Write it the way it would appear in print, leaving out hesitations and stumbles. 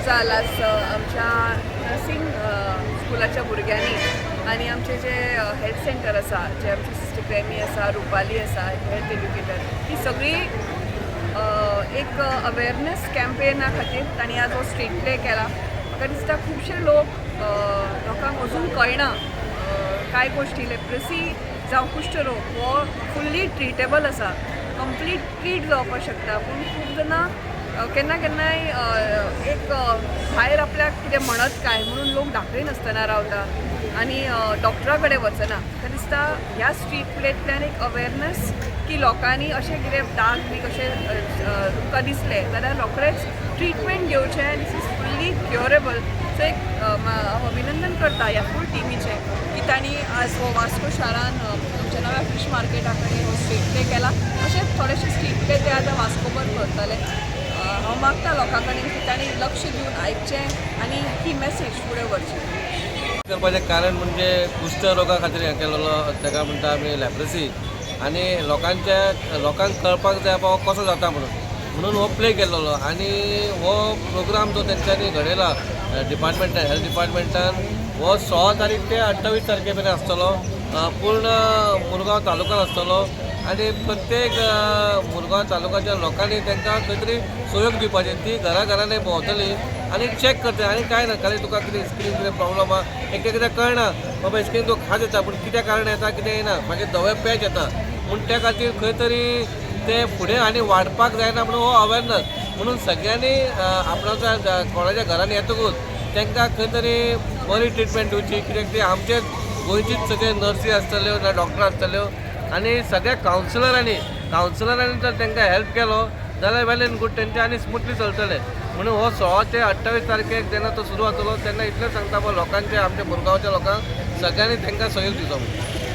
गजाल आज आमच्या नर्सिंग स्कुलाच्या भुरग्यांनी आनी आमचे जे हेल्थ सेंटर आसा, जे आमचे सिस्टर क्रेमी आसा, रुपाली आसा, हेल्थ एड्युकेटर, ही सगळी एक अवेरनेस कॅम्पेना खातीर तांणी आज हो स्ट्रीट प्ले केला. म्हाका दिसता खुबशे लोक, लोकांक अजून कळना कांय गोश्टी. लेप्रसी जावं कुश्ठरोग हो फुल्ली ट्रिटेबल आसा, कंप्लीट ट्रीट जावपाक शकता. पूण खूब जाणां केन्ना केन्नाय एक भायर आपल्याक कितें म्हणत काय म्हणून लोक दाखयनासतना रावता आनी डॉक्टरा कडेन वचना. म्हाका दिसता ह्या स्ट्रीट प्लेंतल्यान एक अवेरनेस की लोकांनी अशें कितें दाग बी कशें तुमकां दिसलें जाल्यार रोखडेच ट्रिटमेंट घेवचें. This is fully curable. So एक हांव अभिनंदन करता ह्या फूल टिमीचें की तांणी आज हो वास्को शारान आमच्या नव्या फिश मार्केटा कडेन हो स्ट्रीट प्ले केला. अशे थोडेशे स्ट्रीट प्ले ते आतां वास्कोभर करतले. हांव मागता लोकां कडेन की तांणी लक्ष दिवन आयकचें आनी ही मॅसेज फुडें व्हरची. करपाचें कारण म्हणजे कुश्ठ रोगा खातीर हें केलेलो, ताका म्हणटा आमी लॅप्रसी. आनी लोकांच्या लोकांक कळपाक जाय बाबा कसो जाता म्हणून, म्हणून हो प्ले केलेलो. आनी हो प्रोग्राम जो तेंच्यांनी घडयला डिपार्टमेंटान, हेल्थ डिपार्टमेंटान, हो 16 तारीख ते 28 तारखे मेरेन आसतलो. पूर्ण मुरगांव तालुक्यान आसतलो आनी प्रत्येक मुरगांव तालुक्याच्या लोकांनी तांकां खंय तरी सहयोग दिवपाचें. ती घरा घरांनी भोंवतली आनी चॅक करतली. आनी कांय ना, खाली तुका कितें स्किन कितें प्रॉब्लम आहा, एक एकदां कळना बाबा स्किन तुका खाज येता, पूण कित्या कारण येता, कितें येना, मागीर धवे पॅच येता. म्हूण त्या खातीर खंय तरी ते फुडें आनी वाडपाक जायना म्हणून हो अवेरनस. म्हणून सगळ्यांनी आपणाच्या कोणाच्या घरान येतकूच तांकां खंय तरी बरी ट्रिटमेंट दिवची, कित्याक ती आमचेच गोंयचीच सगळे नर्सी आसतल्यो ना डॉक्टर आसतल्यो. आनी सगळ्या कावन्सिलरांनी जर तांकां हेल्प केलो जाल्यार वेल एंड गूड, तेंचे आनी स्मुथली चलतलें. म्हणून हो 16 ते 28 तारखेक जेन्ना तो सुरू जातलो तेन्ना इतलें सांगता बाबा लोकांचे, आमच्या मुरगांवच्या लोकांक सगळ्यांनी तांकां सहयोग दिवचो म्हणून.